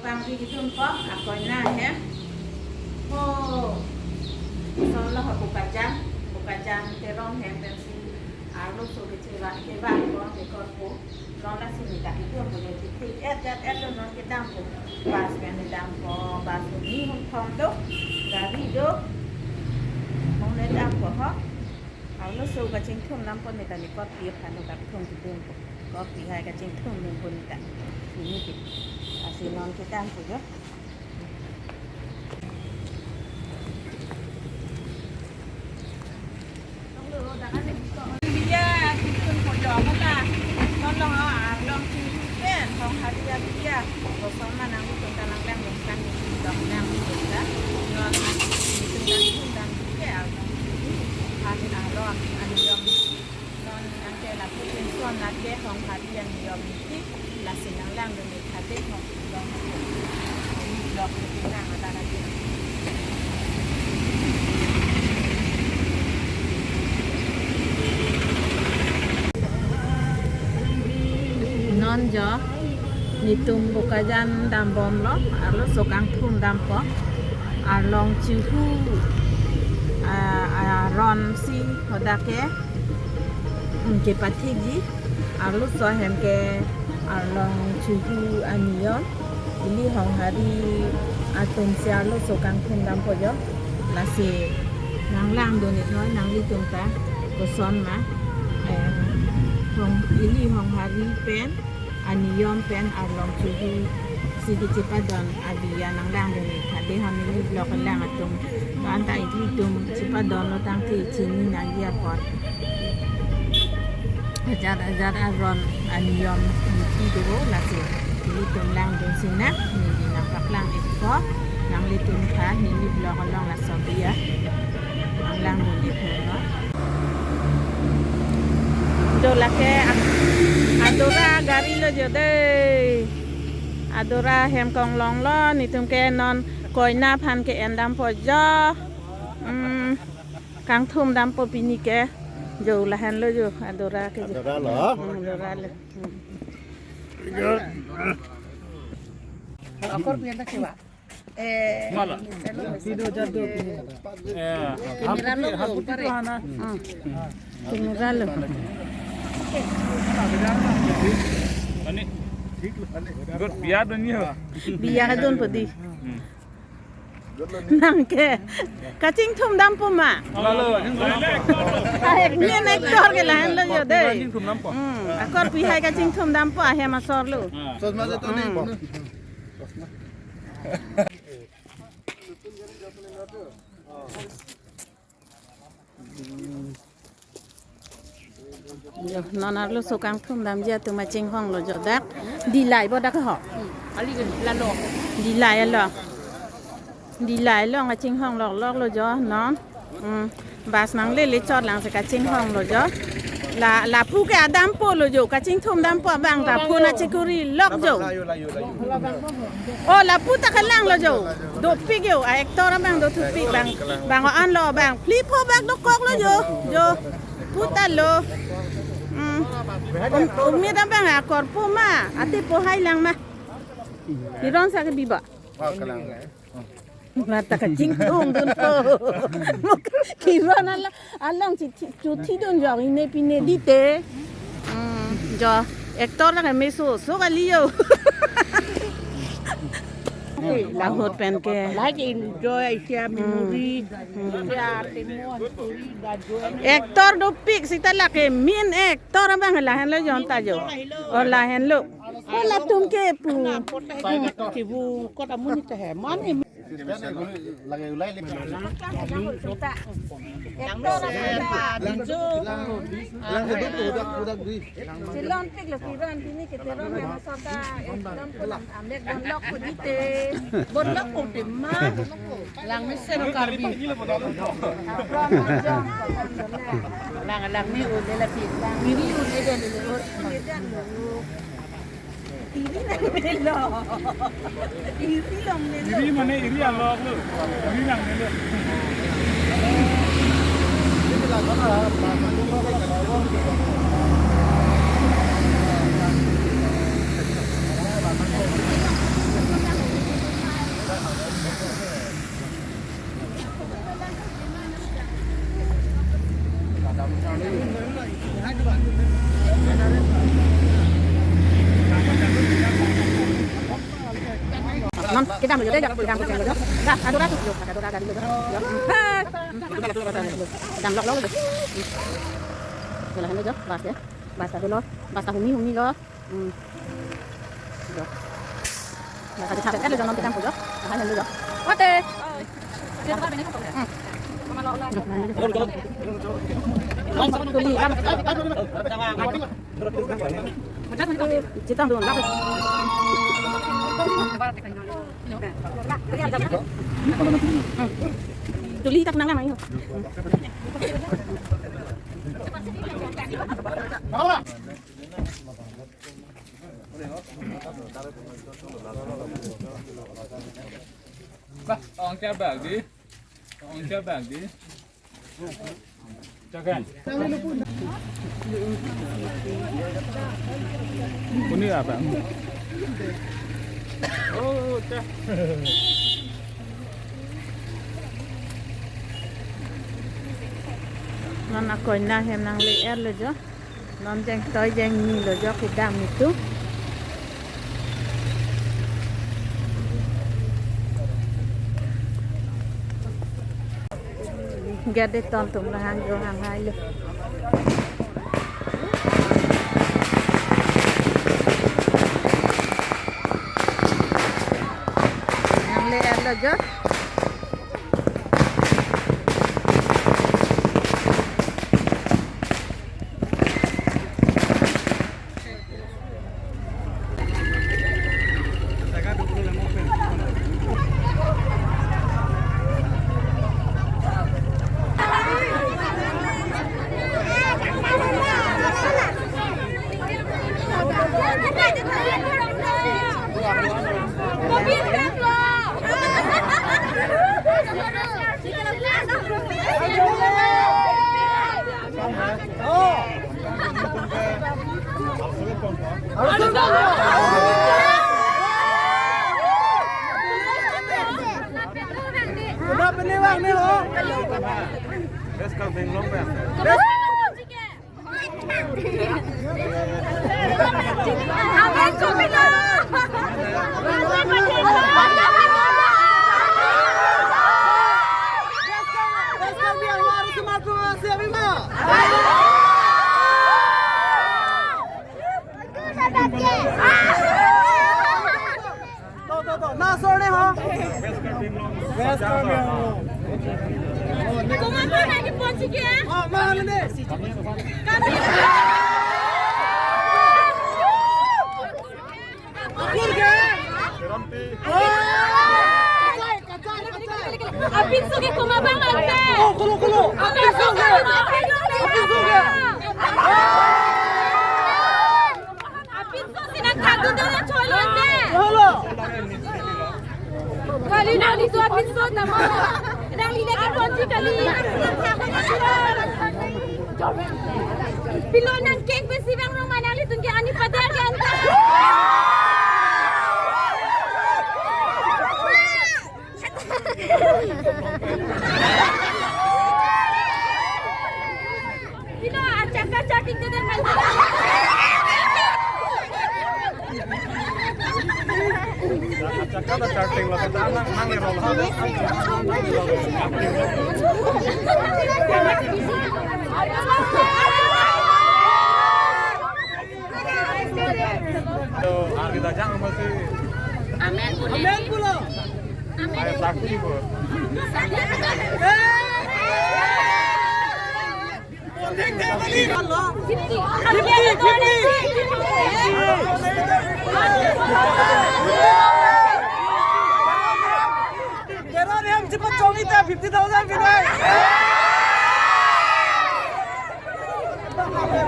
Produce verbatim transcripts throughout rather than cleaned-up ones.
Tangki kidun po, akoina ahem. Ho. Solo ha Bokajan, Bokajan Terong hem pensi arloso kecheva, keva ko dekor po. Non lasi neli ta kidun po, neli thik et et et lo non kedam po. Bus pen kedam po, bus ni hum thom do, gari do. Hum le dam po ho. Arloso kachingthum dam po neli ta, neli korpi aphan neli ta kethum kidun po. Korpi hai kachingthum dun po neli ta. Neli ke. Lasi non kedam po jo. Biya, kidun po jo, hala. Non long, ah, Arlong Chinghu pen, Honghari abiya. Koson ma nanglitum ta nanglangdun kan, neli dong lang ta. Non, nelitum ta kidun dam ke, Arlong Chinghu. Hari Arlong, aniyom. Non nangke lapu pinson nangke Honghari aniyom neli, lasi nanglangdun neli kade hong long. Long nang ada lagi. Non jo, nelitum Bokajan dambomlo, arloso kangthum dam po, Arlong Chinghu, ah, ah, aron si hadak ke, mm, kepathikji, arloso ahem ke Arlong Chinghu aniyom, ili Honghari atum si arloso kangthum dam po jo, lasi nanglangdun ik noi nanglitum ta, koson ma, eh, Hong, ili Honghari pen, aniyom pen Arlong Chinghu si kechepadon abiya nanglangdun ik tha, dei hon neli vlog kelang atum. Anta ilitum chepadonlo tangte chini nangji apot. Ajat ajat aron aniyom neli do lasi ilitum langdun si nang, neli nangpaklang ik po nanglitum ta, neli vlog along laso abiya nanglangdun ik noi. Jo lake a-, adora gari lo jo dei. Adora hem konglong lo, nelitum ke non koina aphan ke-en dam po jo. Hmm, kangthum dam po pini ke. Jo lahenlo jo adora ke jo. Adora lo. Hmm, adora lo. Hmm. Akor pi anta kewa. Eh, mala. Sino jadu. Eh, camera lo, haputi pare. Hana. Hmm. Camera lo. Ani. Good, biya dun yo. Biya dun po dei. Hmm. Nangke. Kachingthum dam po ma. Lalo. Ah, ek main actor ke lahenlo jo dei. Kachingthum dam po. Hmm. Akorpi hai kachingthum dam po ahem asor lo. Ah. Sosma jadu ni. Hmm. Jo, non arloso kangthum damji atum kachinghon lo jo dak. Dilai bo dak ho. Ali kan lalo. Dilai lo. Dilai lo kachinghon lok lok lo jo non. Hmm. Bus nanglele chot lang si kachinghon lo jo. La, lapu ke adam po lo jo, kachingthum dam po abang ta phone achekuri lok jo. Oh, lapu ta kelang lo jo. Dopik jo, a-actor abang do thupik bang. Bang o-an lo bang. Phli pho bak dokok lo jo. Jo. Pu ta lo. Hmm. Um, umit abang akorpo ma. Ate po hai lang ma. Kiron sa ke biba. Wah, kelang. Mata kachingthum dun po. Kiron ala, along chi, chi, chuthi dun jo, ine pine dite. Hmm, jo, actor lake meso, so kali jo. Lahut pen ke. Like enjoy, share memory. Hmm. Share memory, enjoy. Actor dopik sita lake main actor abang lahenlo jo anta jo. Oh, lahenlo. Oh, latum ke pu. Kibu kot amun ta he. Mane. Silon pik lo kiron pini ke Terong hem asor ta, eh, silon pulang amek bonlok pudite. Bonlok pudite ma. Lang mesen Karbi. Lang, lang mi ule la pi. Lang mi ule den ule. Iri nangnelo. Iri nangnelo. Iri mane iri alok lo. Iri nangnelo. Non, kedam lo jo, kedam lo jo. Dah, adora tu jo, adora gari lo jo. Jo. Hey. Kedam lok lok lo jo. Jo lahan lo jo, bas ya. Bas ta lo, bas ta humi humi lo. Hmm. Jo. Bas ta lo jo, non kedam lo jo. Lahan lo jo. Ote. Hmm. Tuli, lam. Chetong dun, lam. Tuli tak nang nang ayo. Bah, ong kya bagi? Ong kya bagi? Jagan. Kuni apa? Oh, cah. Non akoina hem nangle-er lo jo. Non jengtoi jengni lo jo kedam itum. Gade ton atum lahang jo hanghai lo. Nangle-er lo jo. To, to, to. Na, sorry, ha? West Karbi Anglong. Komat komat lagi pon si ke? Oh, ma, ini. Kami. Kur ke? Oh. Apinso ke komat abang ante. Oh, kulo, kulo. Apinso ke. Apinso ke. Apinso si nangkadun dolo cholo ante. Hello. Kali nanglitum apinso nama. Nanglitum ke ponji kali. Pilo nang cake besi bang rong ma nanglitum ke ani pader ke ante. Ino, acak-acak tinggal dia main. Acak-acak tinggal kita nang, nang ni roll. Amen, amen, pulo. Amen. Fifty, fifty. Tero ni ham cepat chongi ta fifty thousand pinai.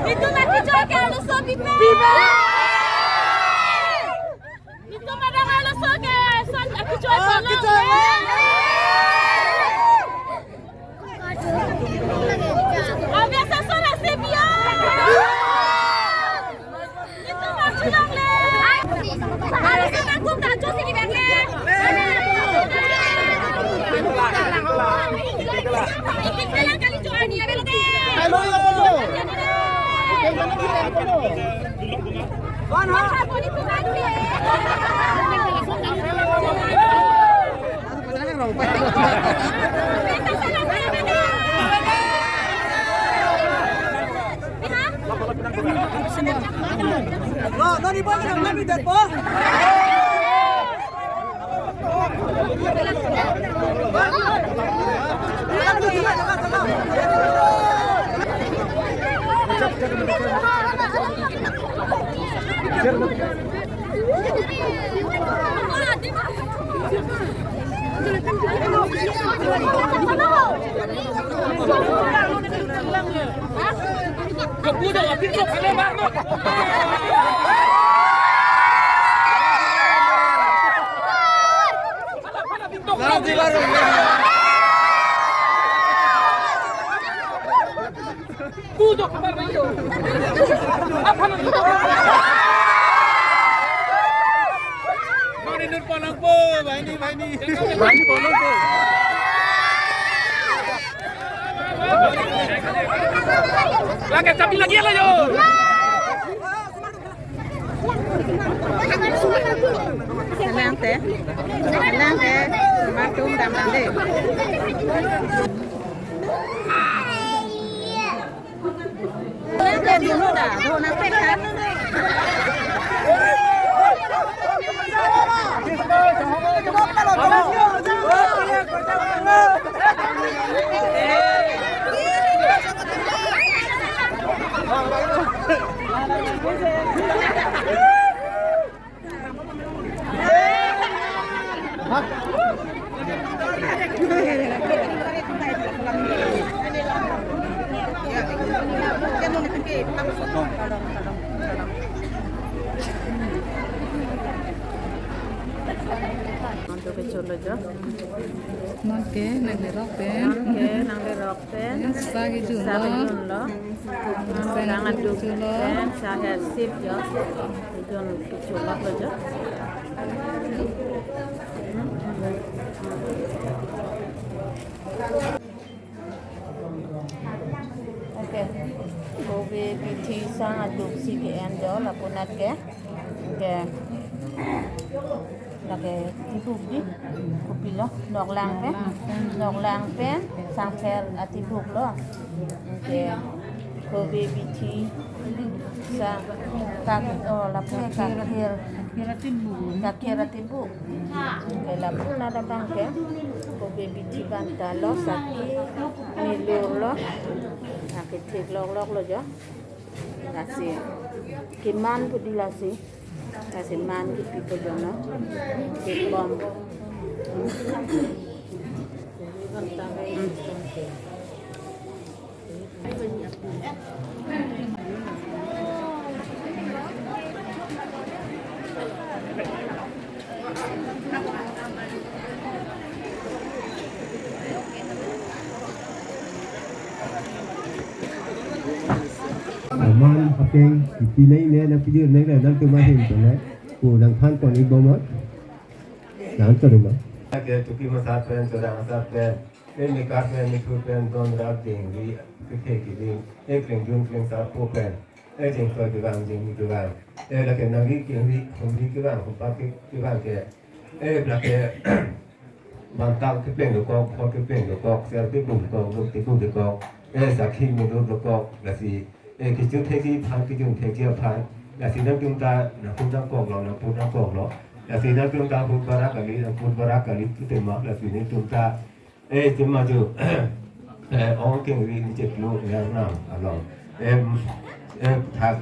Itu nanti chongi ke anu so pipa. Pipa. Itu madang anu so ke son aku chongi. Ah, tolong kita. Abia sa sora se biya. Itu maju dong le. Harus kita kum tak jos ini bang le. Ikit kali kali cuan ya bang le. Hello, hello. Hello, hello. Kon ha? Kon ha, kon itu kan dia. Marinur polong po, bahini, bahini. Bahini polong po. Lagi, tapi lagi ya, lah, yo. Kalang te, kalang te, matum damlang de. Anto kecholo jo. Nonke, nanglerok pen. Nonke, nanglerok pen. Sa kejun lo. Sa kejun lo. Sa kejun lo. Nang aduk pen, sa hersip jo. Kejun kecholo jo. Okay. Kove bithi sang aduk si ke-en jo lapunat ke. Okay. Lake tibuk di. Kopilo. Noklang pen. Noklang pen. Sangpher atibuk lo. Okay. Kove bithi. Sa kak, oh, lapu kakhir. Kakhir atibuk. Kakhir atibuk. Ke lapu na datang ke, kove bithi banta lo, saki, nelur lo, lake thek lok lok lo jo. Lasi, keman pu di lasi, lasi man kepi po jo no, kebom. Hmm. Aman apeng ipilai ne na pijir ne na nang tuma hin tuma. Ko nang than kon ibom ma. Nang terima. Ke tuki masat pen, chodang masat pen. Ke mekar pen, methur pen, don rat ding ri, kethe keding, e kleng jun kleng sar po pen, e jeng soi kevang, jeng ni kevang, e lake nangri kengri, humri kevang, humpak ke, kevang ke, e lake bantang kepleng dokok, hor kepleng dokok, ser kebu dokok, duk tebu dokok, e sakhi mudur dokok, lasi, e kecho thekji aphan, kejun thekji aphan, lasi nangtum ta, nangtum ta kok lo, nangtum ta kok lo, lasi nangtum ta hut barak kali, nangtum barak kali, tu tema, lasi nangtum ta, eh, tema jo, eh, ong kengri ni cheplo, eh, nang, along. Eh, eh, thak,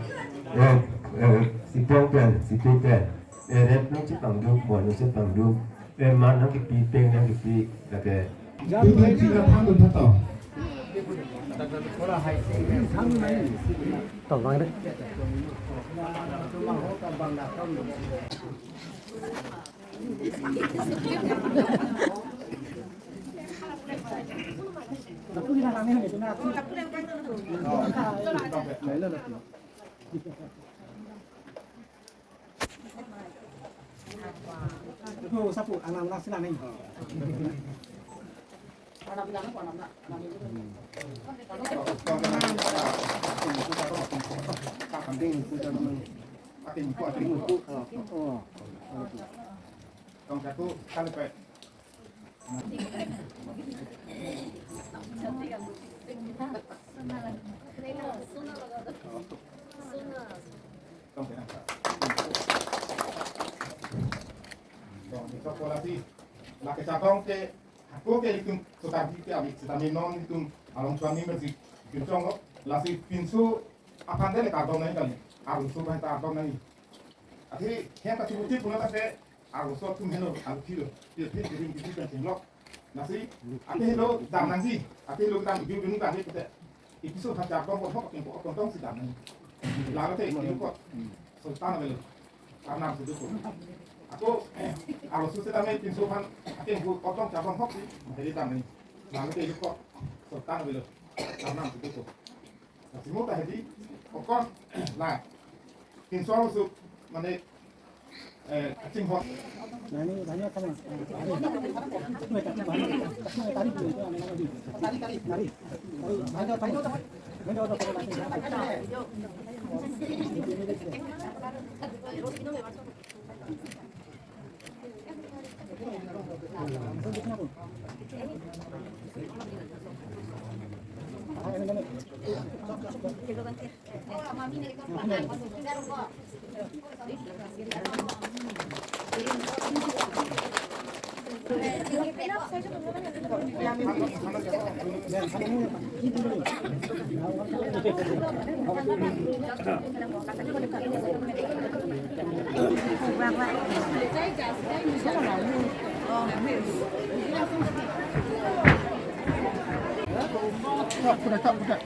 eh, eh, sipong pen, sipi pen. Eh, rep nang chepangduk, boi nang chepangduk. Eh, man nang kepi, peng nang kepi, lake. Ibu cik aphan dun thato. Tolong deh. Itu sapu anak-anak sini nih. Sok kolasi, lake chatong ke, hako ke itum, so tadi ke abi, sitame non itum, along chuan ni mersi, pinchong lo, lasi pinso, aphan de le kardom nai kali, arloso bai ta kardom nai. Athe, hem kachibuti puna ta ke, arloso atum helo, alphilo, pil pil kirim kirim kan chenglok. Lasi, athe helo dam nangji, athe helo dam, idu dunu dam ni kete. Ipiso ha chak bom bom hok kengkok kontong si dam nangji. Lalo te, idu kot. Sultan avelo. Arnam si duko. Ako, arloso sitame pinso aphan, akeng bu kontong chak bom hok si, hedi dam nangji. Lalo te idu kot. Sultan avelo. Arnam si duko. Lasi mo ta hedi, okon, la. Pinso arloso, mane, eh, kachinghon.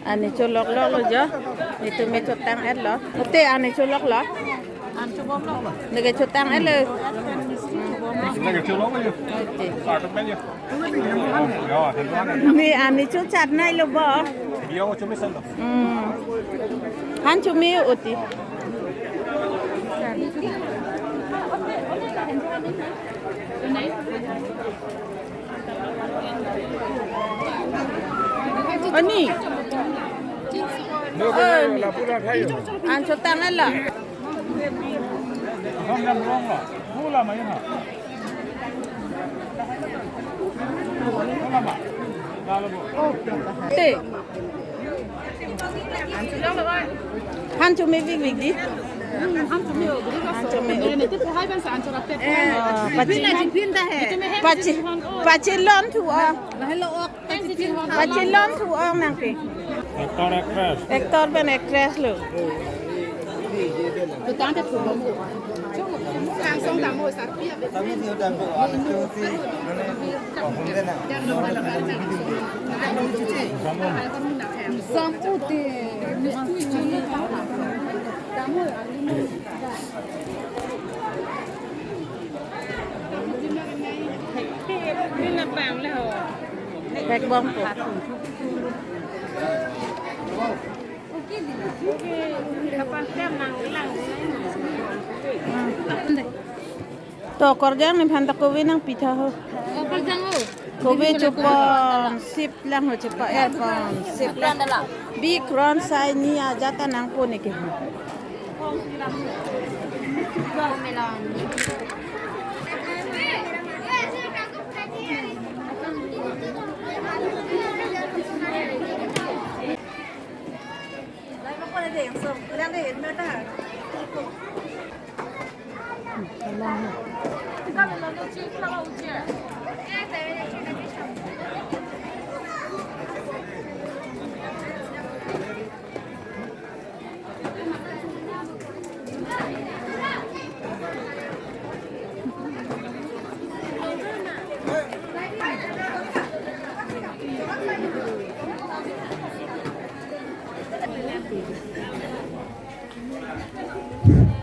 Ani cholok lok lo jo. Itum me chotang et lo. Ute ani cholok lo. Neke chotang et lo. Neke cholok lo jo. Oke. Ni ani chochat nai lo bo. Dia o chumi san lo. Hmm. Han chumi uti. Ani. Ani. An chotang ala. Te. Han chumi vik vik di. Han chumi. Han chumi. Pachi, pachi, pachi lon thu a. Pachi lon thu a nangpi. Actor, actress. Actor pen actress lo. Thek bom ko. To korjang nephan ta kove nangpi tha ho. Korjang ho. Kove chopon, sip lang ho chopon, erpon, sip lang. Big round size ni ajat ta nangpo neke ho.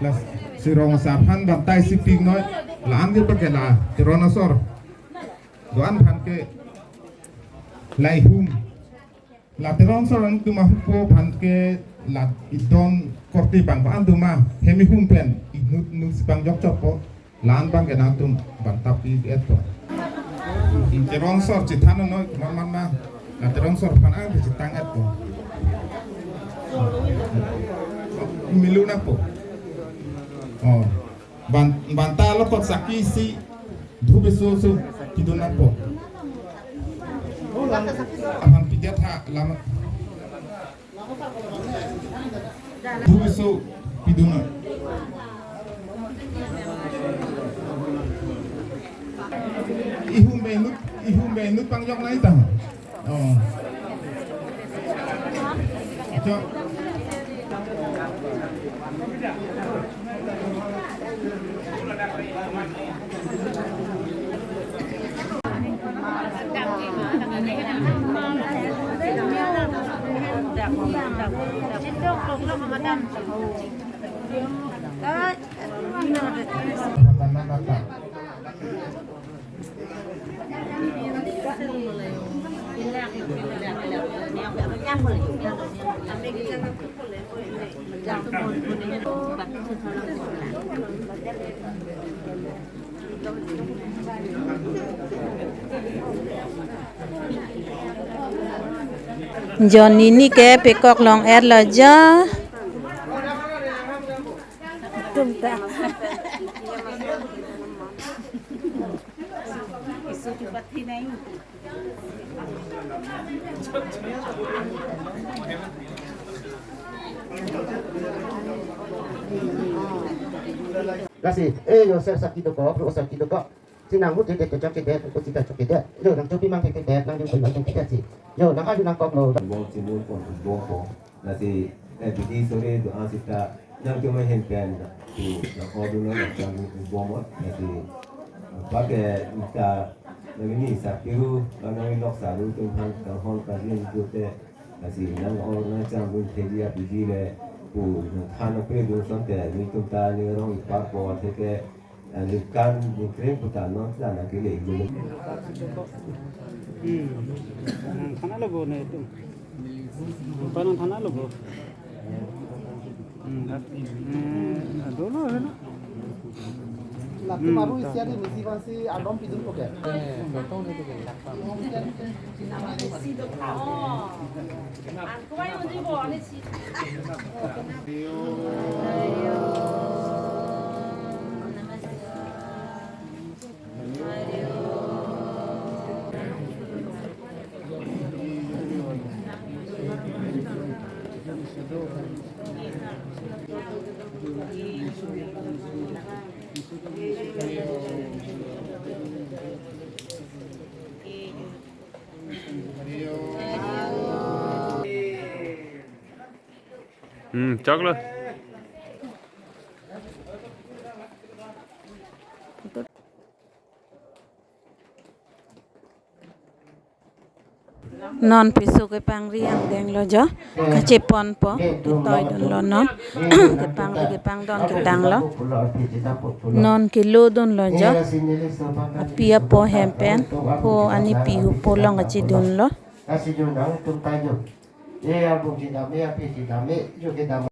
Lasi rong asar aphan baptize si pik noi, la-an ke pake la Teron asor. Do-an aphan ke lahai hum. La Teron asor angduma hupo aphan ke la idon korte bang ko angduma hemi hum pen inut nut si bang jok chokpo. La-an bang ke nangtum bang tapi et po. Teron asor chethan noi man man ma. La Teron asor aphan ang chetang et po. Milu nangpo. Oh. Ban, banta lo kot saki si dhup isu su pidun nangpo. Aphan pidet ha lama. Dhup isu pidun nang. Ihum benut, ihum benut pangjok nai tang. Oh. Cok. Johnny ni ke pekok long er lo jo. Tum ta. Lasi, eh, yo, ser sakit dokok, lo sakit dokok. Si nang hut titik kechok kedet, hut titik kechok kedet. Yo, nang chopi mang titik det, nang jumpi mang titik det si. Yo, nang aju nang kok lo. Bong si mun kon bong ko. Lasi, eh, bidi sore do-an sita nang cuma hen pen tu nang order nang nang chan bong mo. Lasi, pakai ita nang ini sapiru, nang ini lok saru tum han kang hon kajin tu te. Lasi nang order nang chan bong te dia bidi le pu nang than pe dun son te ni tum ta ni rong ipar po te ke. Alikan bukring putar non sana kile gulu. Hmm. Hmm, thana lo bo ne tu. Panang thana lo bo. Hmm, dat. Hmm, dolo hai na. Latum aru isi adi misi bangsi adom pidun poke. Eh, betul itu ke lakam. Hmm, choklo. Non piso kepangri angdeng lo jo, kacheponpo, kitoi dunlo non, kepangri kepangdon ketanglo, non kelo dunlo jo, api apo hem pen, po ani pi hupo along kachedunlo. Kasi jun ang tum tayo. Ye abung chedam, ye api chedam, ye jo kedam.